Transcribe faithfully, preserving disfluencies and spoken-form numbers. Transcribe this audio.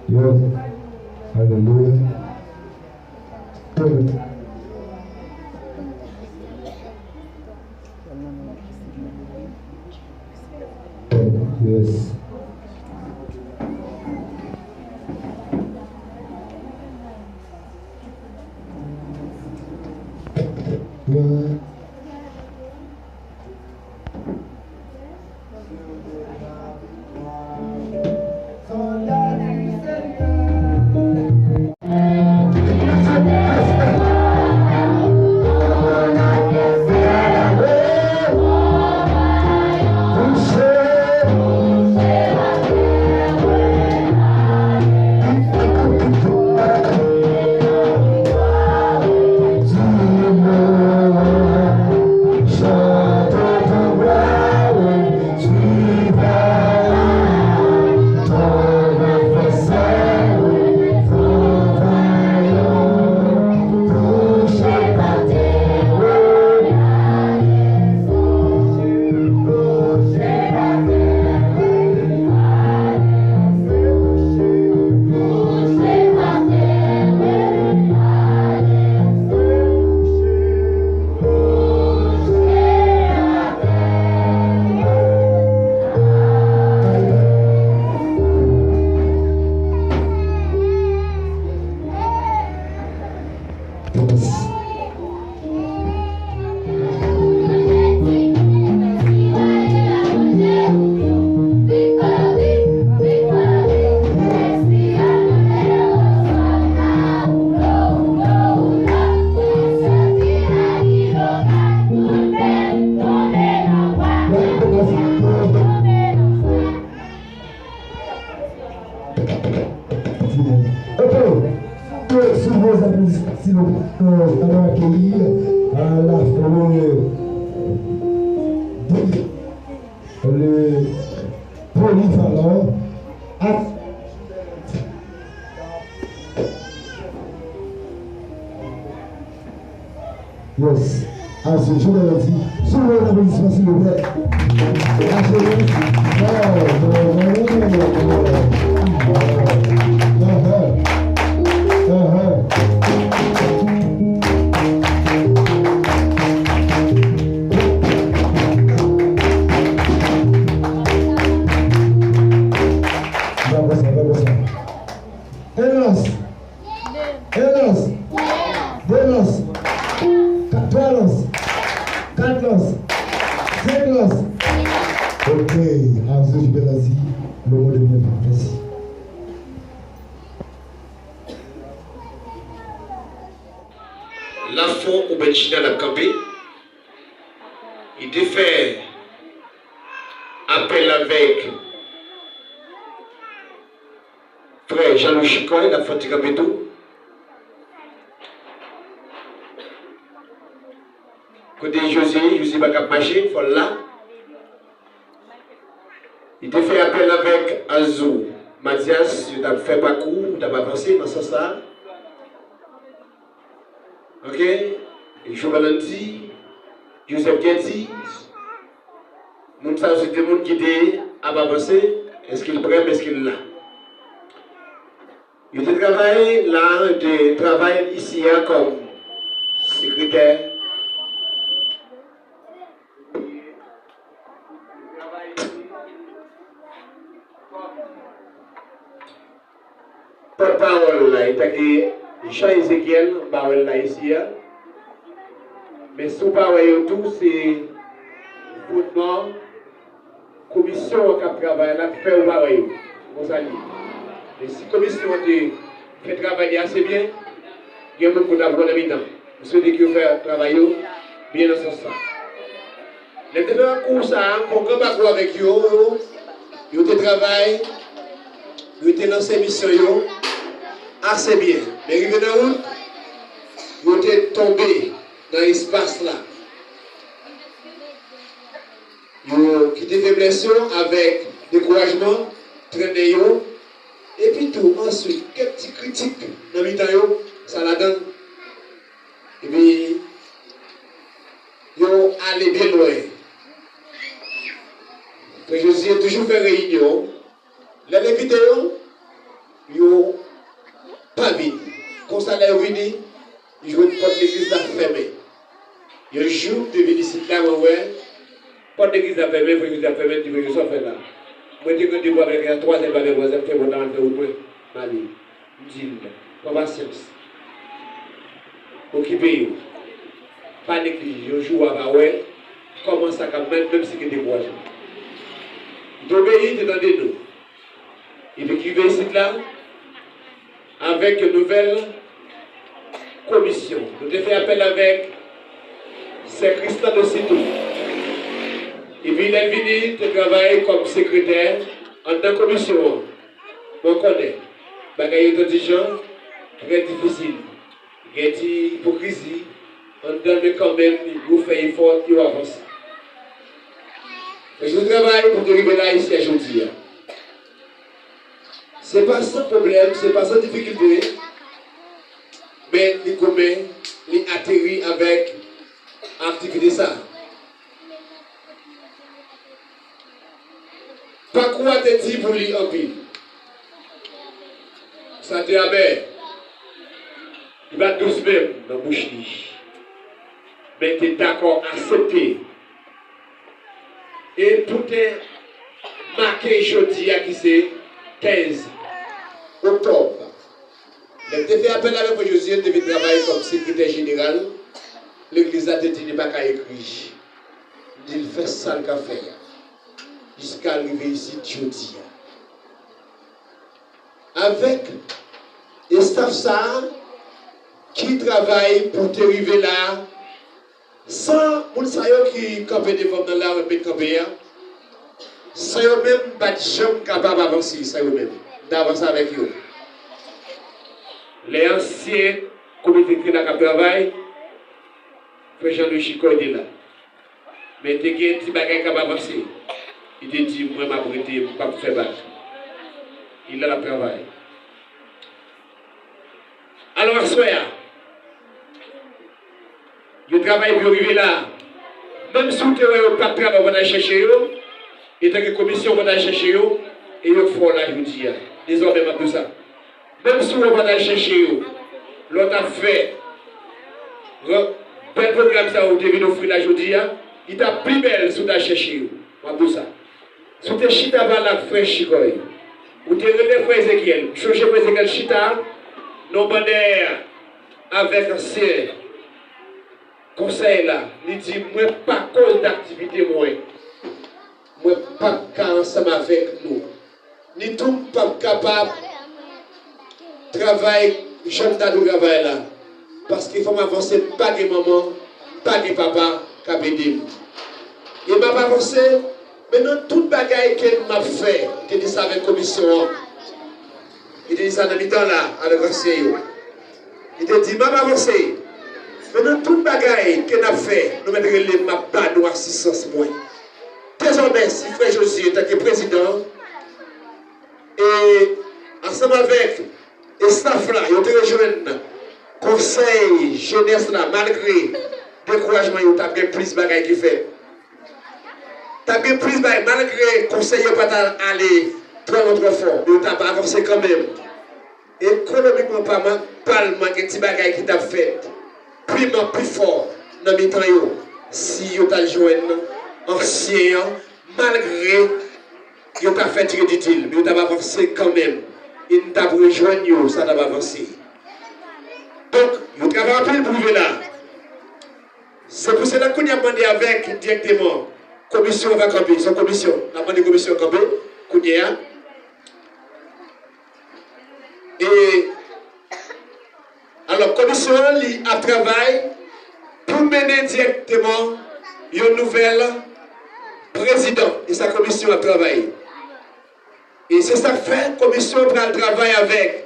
Yes. Alelouya. Yes. Yeah. Ok. Sou gwo aplodisman, silvouplè, nou akeyi, euh, la, le, le polyvalent ak Yes. Azou, Jovenel di, sou yon aplodisman, silvouplè. Lage nou. Ahan. Ahan. Bravo sa, bravo sa. Enos. Enos. Denos. Ka-, twa nos. Kat nos. Senk nos. Ok. Azou, Jovenel di, le mot de bien. Mèsi. Lafon oubyen China l ap kanpe. Li te fè apèl avèk frè Jean Louis Chicoy, l ap fè yon ti kanpe tou. Kote José, José pa kab mache, fò l la. Li te fè apèl avèk Azou Mathias, yo t ap fè pakou, yo t ap avanse nan sans sa. Ok? Joe Valenty, Joseph Guetty, moun sa yo se de moun ki te ap avanse, èske l prè, èske l la? Yo te travay la, yo te travay isi a kòm sekretè. Pòtpawòl la, e tanke Jean Ezekiel, m pa wè l la isi a. Men si w pa wè yo tou, se fondman komisyon an k ap travay la k fè ou pa wè yo. Konsa l ye. Men si komisyon an te fè travay li ase byen, gen moun pou t ap wè nan mitan. M swete ke yo fè travay yo byen nan sans sa. Lè m te fè kou sa a, m fè yon gran bakou avèk yo, yo te travay, yo te lanse misyon yo ase byen. Men rive nan wout, yo te tonbe nan espas la. Yo kite feblès yo avèk dekourajman, trennen yo, epi tou answit kèk ti kritik nan mitan yo, sa ladan l. Epi yo ale byen lwen. Frè Jozye toujou fè reyinyon. Lè l envite yo, yo pa vini. Konsa, lè yo vini, yo jwenn pòt legliz la fèmen. Yon jou, m te vin isit la, mwen wè pòt legliz la fèmen, frè Jozye ap fèmen, m di, "Frè Jozye, sa w fè la?" Mwen te gen randevou avèk li a twa zè, m pa fè twa zè, m fè bon nan fè wout mwen, m ale. M di l, "Pran pasyans. Okipe yo. Pa neglije. Yon jou w a va wè kòman sa k ap mèt, menm si gen dekourajman." M te obeyi, m te tande nou. Epi k rive isit la, avèk yon nouvèl komisyon. Nou te fè apèl avèk sè Kristan de Sitou. Epi lè l vini, l te travay kòm sekretè anndan komisyon an. Mwen konnen, bagay yo t on ti jan trè difisil. Gen ti ipokrizi anndan, men kanmenm, yo fè efò, yo avanse. Mwen jis travay pou te rive la isit a jodi a. Se pa san pwoblèm, se pa san difikilte, men li goumen, li ateri avèk aktivite sa a. Pakou a te di pou li anpil. Sa te amè. Li pa t dous menm nan bouch li. Men l te dakò aksepte. E pou te make jodi a ki se kenz oktòb, lè m te fè apèl avèk frè Jozye, l te vin travay kòm sekretè jeneral legliz la, te di li pa ka ekri. M di l fè sa l ka fè a, jiska l rive isit jodi a. Avèk estaf sa a ki travay pou te rive la a, san moun sa yo ki kanpe devan m nan la, mwen met kanpe a, san yo menm, m pa t janm kapab avanse, san yo menm. M t avanse avèk yo. Lè ansyen komite ki te la k ap travay, frè Jean Louis Chicot te la. Men te gen ti bagay k ap avanse. Li te di, "Mwen, m ap rete, m p ap fè bak." Li la, l ap travay. Alò, aswè a, yo travay pou yo rive la. Menm si w te wè yo p ap travay, w pa t al chèche yo, etanke komisyon, w pa t al chèche yo, e yo fè w la jodi a. Dezòmè, m ap di w sa. Menm si w pa t al chèche yo, lè w t ap fè bèl pwogram sa yo te vin ofri la jodi a, li t ap pi bèl si w t al chèche yo. M ap di w sa. Si w te chita pale ak frè Chicot, ou te rele frè Ezekyèl, m sonje frè Ezekyèl chita nan yon bò dèyè avèk ansyen konsèy la, li di, "Mwen, pa koz d aktivite mwen, mwen p ap ka ansanm avèk nou." Ni tou m p ap kapab travay jan m ta dwe travay la. Paske fò m avanse, m pa gen manman, m pa gen papa k ap ede m. E m ap avanse, men nan tout bagay ke m ap fè, m te di sa avèk komisyon an. Li te di sa nan mitan la, avèk ansyen yo. Li te di, "M ap avanse, men nan tout bagay ke n ap fè, nou mèt rele m, m ap ba nou asistans mwen." Dezòmè, si frè Jozye, antanke prezidan, e ansanm avèk estaf la, yo te rejwenn konsèy jenès la, malgre dekourajman yo, t ap gen plis bagay ki fèt. T ap gen plis bagay, malgre konsèy yo pa t al ale twò lwen, twò fò, men yo t ap avanse kanmenm. Ekonomikman paman, palman, gen ti bagay ki t ap fèt pi mal, pi fò nan mitan yo, si yo t al jwenn ansyen an, malgre yo t ap fè ti rididil, men yo t ap avanse kanmenm. E n t ap rejwenn yo, sa t ap avanse. Donk, yo travay anpil pou rive la. Se pou sela kounye a m mande avèk dirèkteman, komisyon an va kanpe, se yon komisyon. N ap mande komisyon an kanpe kounye a. E, alò, komisyon an, li ap travay pou mennen dirèkteman yon nouvèl prezidan. E sa komisyon ap travay. E se sa k fè komisyon an pral travay avèk